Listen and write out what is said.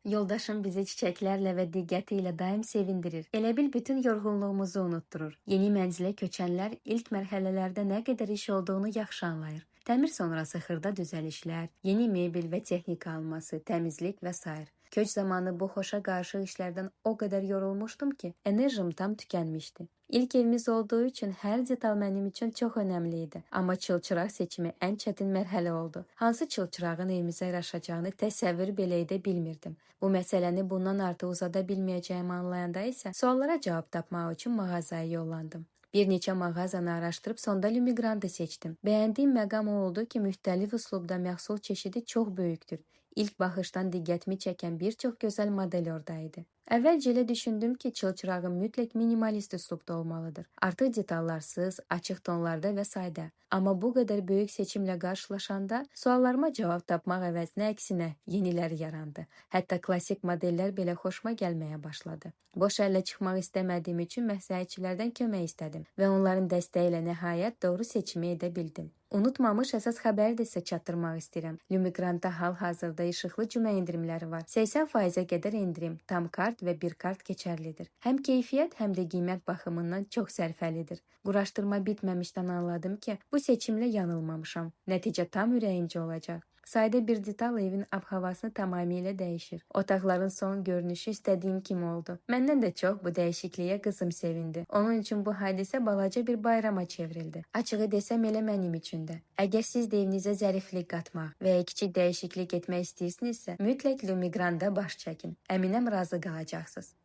Yoldaşım bizi çiçəklərlə və diqqəti ilə daim sevindirir. Elə bil bütün yorğunluğumuzu unutdurur. Yeni mənzilə köçənlər ilk mərhələlərdə nə qədər iş olduğunu yaxşı anlayır. Təmir sonrası xırda düzəlişlər, yeni mebel və texnika alması, təmizlik və sair. Köç zamanı bu xoşa qarşı işlərdən o qədər yorulmuşdum ki, enerjim tam tükənmişdi. İlk evimiz olduğu üçün hər detal mənim üçün çox önəmli idi. Amma çılçıraq seçimi ən çətin mərhələ oldu. Hansı çılçırağın evimizə yaraşacağını təsəvvür belə edə bilmirdim. Bu məsələni bundan artıq uzada bilməyəcəyimi anlayanda isə suallara cavab tapmaq üçün mağazaya yollandım. Bir neçə mağazanı araşdırıb sonda Lumigrandı seçdim. Bəyəndiyim məqam o oldu ki, müxtəlif üslubda məhsul çeşidi çox böyükdür. İlk baxışdan diqqətimi çəkən bir çox gözəl model orada idi. Əvvəlcə elə düşündüm ki, çılçırağım mütləq minimalist üslubda olmalıdır. Artıq detallarsız, açıq tonlarda və sadə. Amma bu qədər böyük seçimlə qarşılaşanda suallarıma cavab tapmaq əvəzinə əksinə yeniləri yarandı. Hətta klassik modellər belə xoşuma gəlməyə başladı. Boş əllə çıxmaq istəmədiyim üçün məsləhətçilərdən kömək istədim və onların dəstəyi ilə nəhayət doğru seçimi edə bildim. Unutmamış əsas xəbəri də sizə çatdırmaq istəyirəm. Lumigrantda hal-hazırda işıqlı cümə endirimləri var. 80%-ə qədər endirim, tam kart və bir kart keçərlidir. Həm keyfiyyət, həm də qiymət baxımından çox sərfəlidir. Quraşdırma bitməmişdən anladım ki, bu seçimlə yanılmamışam. Nəticə tam ürəyimcə olacaq. Sadə bir detal evin ab-havasını tamamilə dəyişir. Otaqların son görünüşü istədiyim kimi oldu. Məndən də çox bu dəyişikliyə qızım sevindi. Onun üçün bu hadisə balaca bir bayrama çevrildi. Açığı desəm elə mənim üçün də. Əgər siz də evinizə zəriflik qatmaq və ya kiçik dəyişiklik etmək istəyirsinizsə, mütləq Lumigranda baş çəkin. Əminəm razı qalacaqsınız.